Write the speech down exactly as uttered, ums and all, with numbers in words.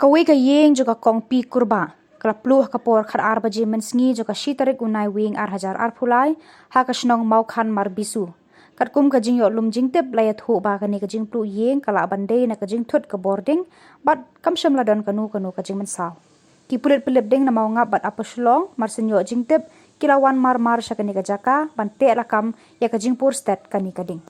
Kawei ka ïing jong ka Kong P. Kurbah ka la pluh ha ka por khatar baje mynsngi jong ka shi tarik u Naiwieng ar hajar arphew lai ha ka shnong Mawkhan Marbisu. Katkum ka jingïoh lum jingtip la ïathuh ba kane ka jingpluh ïing ka lah ban dei na ka jingthut ka bording bad kam shym la don kano kano ka jingmynsaw. Ki pulit pynlip ding na Mawngap bad Upper Shillong mar shen ïoh jingtip ki la wan mar mar sha kane ka jaka ban teh lakam ïa ka jingpur stet kane ka ding.